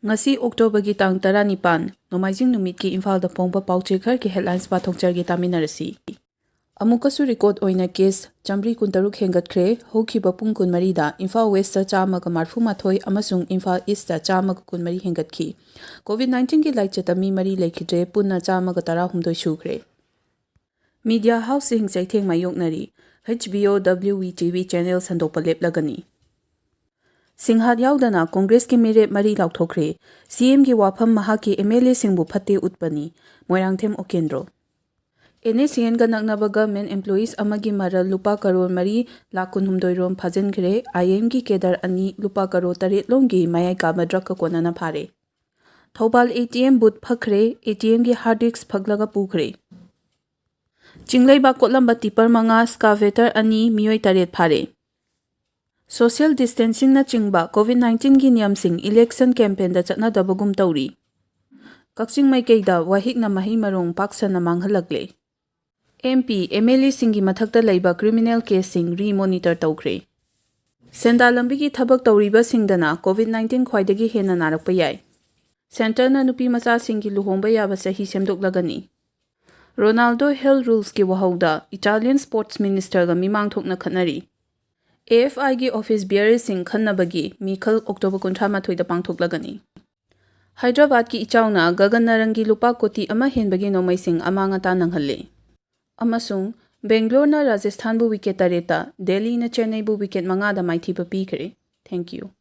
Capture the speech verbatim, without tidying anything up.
ꯉꯁꯤ ꯑꯣꯛꯇꯣꯕꯔꯒꯤ ꯇꯥꯡ ꯇꯔꯥꯅꯤꯄꯥꯟ, ꯅꯣꯡꯃꯥꯏꯖꯤꯡ ꯅꯨꯃꯤꯠꯀꯤ ꯏꯝꯐꯥꯜꯗ ꯐꯣꯡꯕ ꯄꯥꯎꯆꯦ ꯈꯔꯒꯤ headlines ꯄꯥꯊꯣꯛꯆꯔꯒꯦ, ꯇꯥꯃꯤꯟꯅꯔꯁꯤ꯫ ꯑꯃꯨꯛꯀꯁꯨ record ꯑꯣꯏꯅ case ꯆꯥꯃꯔꯤ ꯀꯨꯟꯇꯔꯨꯛ ꯍꯦꯟꯒꯠꯈ꯭ꯔꯦ꯫ ꯍꯧꯈꯤꯕ ꯄꯨꯡ ꯀꯨꯟꯃꯔꯤꯗ ꯏꯝꯐꯥꯜ Westꯇ ꯆꯥꯝꯃꯒ ꯃꯔꯤꯐꯨ ꯃꯥꯊꯣꯏ ꯑꯃꯁꯨꯡ ꯏꯝꯐꯥꯜ Eastꯇ ꯆꯥꯝꯃꯒ ꯀꯨꯟꯃꯔꯤ ꯍꯦꯟꯒꯠꯈꯤ꯫ COVID nineteenꯒꯤ ꯂꯥꯏꯆꯠꯇ ꯃꯤ ꯃꯔꯤ ꯂꯩꯈꯤꯗ꯭ꯔꯦ, ꯄꯨꯟꯅ ꯆꯥꯝꯃꯒ ꯇꯔꯥꯍꯨꯝꯗꯣꯏ ꯁꯨꯈ꯭ꯔꯦ꯫ Media houseꯁꯤꯡ ꯆꯩꯊꯦꯡ ꯃꯥꯌꯣꯛꯅꯔꯤ꯫ H B O W V T V channel ꯁꯟꯗꯣꯛꯄ ꯂꯦꯞꯂꯒꯅꯤ꯫ ꯁꯤꯡꯍꯥꯠ ꯌꯥꯎꯗꯅ ꯀꯣꯡꯒ꯭ꯔꯦꯁꯀꯤ ꯃꯤꯔꯦꯞ ꯃꯔꯤ ꯂꯥꯎꯊꯣꯛꯈ꯭ꯔꯦ꯫ CMꯒꯤ ꯋꯥꯐꯝ ꯃꯍꯥꯛꯀꯤ MLAꯁꯤꯡꯕꯨ ꯐꯠꯇꯦ ꯎꯠꯄꯅꯤ꯫ ꯃꯣꯏꯔꯥꯡꯊꯦꯝ ꯎꯀꯦꯟꯗ꯭ꯔꯣ꯫ NSCNꯒ ꯅꯛꯅꯕ government employees ꯑꯃꯒꯤ ꯃꯔꯜ ꯂꯨꯄꯥ ꯀꯔꯣꯔ ꯃꯔꯤ ꯂꯥꯈ ꯀꯨꯟꯍꯨꯝꯗꯣꯏ ꯔꯣꯝ ꯐꯥꯖꯤꯟꯈ꯭ꯔꯦ꯫ IMꯒꯤ cadre ꯑꯅꯤ ꯂꯨꯄꯥ ꯀꯔꯣꯔ ꯇꯔꯦꯠ ꯂꯣꯝꯒꯤ ꯃꯌꯥꯏ ꯀꯥꯕ drugꯀ ꯀꯣꯟꯅꯅ ꯐꯥꯔꯦ꯫ Thoubal ATM booth ꯐꯛꯈ꯭ꯔꯦ꯫ ATMꯒꯤ hard disk ꯐꯛꯂꯒ ꯄꯨꯈ꯭ꯔꯦ꯫ ꯆꯤꯡꯂꯩꯕꯥꯛ ꯀꯣꯠꯂꯝꯕ tipper ꯃꯉꯥ, excavator ꯑꯅꯤ, ꯃꯤꯑꯣꯏ ꯇꯔꯦꯠ ꯐꯥꯔꯦ꯫ Social distancingꯅꯆꯤꯡꯕ COVID nineteenꯒꯤ ꯅꯤꯌꯝꯁꯤꯡ election campaignꯗ ꯆꯠꯅꯗꯕꯒꯨꯝ ꯇꯧꯔꯤ꯫ ꯀꯛꯆꯤꯡ ꯃꯥꯏꯀꯩꯗ ꯋꯥꯍꯤꯛꯅ ꯃꯍꯩ ꯃꯔꯣꯡ ꯄꯥꯛ ꯁꯟꯅ ꯃꯥꯡꯍꯜꯂꯛꯂꯦ꯫ MP, MLAꯁꯤꯡꯒꯤ ꯃꯊꯛꯇ ꯂꯩꯕ criminal caseꯁꯤꯡ re-monitor ꯇꯧꯈ꯭ꯔꯦ꯫ ꯁꯦꯟꯗꯥꯟ ꯂꯝꯕꯤꯒꯤ ꯊꯕꯛ ꯇꯧꯔꯤꯕꯁꯤꯡꯗꯅ COVID nineteen ꯈ꯭ꯋꯥꯏꯗꯒꯤ ꯍꯦꯟꯅ ꯅꯥꯔꯛꯄ ꯌꯥꯏ꯫ Centreꯅ ꯅꯨꯄꯤ ꯃꯆꯥꯁꯤꯡꯒꯤ ꯂꯨꯍꯣꯡꯕ ꯌꯥꯕ ꯆꯍꯤ ꯁꯦꯝꯗꯣꯛꯂꯒꯅꯤ꯫ Ronaldo health rulesꯀꯤ ꯋꯥꯍꯧꯗ Italian sports ministerꯒ ꯃꯤꯃꯥꯡ ꯊꯣꯛꯅ ꯈꯠꯅꯔꯤ꯫ AFIꯒꯤ office bearerꯁꯤꯡ ꯈꯟꯅꯕꯒꯤ ꯃꯤꯈꯜ October ꯀꯨꯟꯊ꯭ꯔꯥ ꯃꯥꯊꯣꯏꯗ ꯄꯥꯡꯊꯣꯛꯂꯒꯅꯤ꯫ ꯍꯥꯏꯗ꯭ꯔꯕꯥꯗꯀꯤ ꯏꯆꯥꯎꯅ ꯒꯒꯟ ꯅꯔꯪꯒꯤ ꯂꯨꯄꯥ ꯀꯣꯇꯤ ꯑꯃ ꯍꯦꯟꯕꯒꯤ ꯅꯣꯡꯃꯩꯁꯤꯡ ꯑꯃꯥꯡ ꯑꯇꯥ ꯅꯪꯍꯜꯂꯦ꯫ ꯑꯃꯁꯨꯡ ꯕꯦꯡꯒ꯭ꯂꯣꯔꯅ ꯔꯥꯖꯁꯊꯥꯟꯕꯨ wicket ꯇꯔꯦꯠꯇ, ꯗꯦꯜꯂꯤꯅ ꯆꯦꯟꯅꯩꯕꯨ wicket ꯃꯉꯥꯗ ꯃꯥꯏꯊꯤꯕ ꯄꯤꯈ꯭ꯔꯦ꯫ Thank you꯫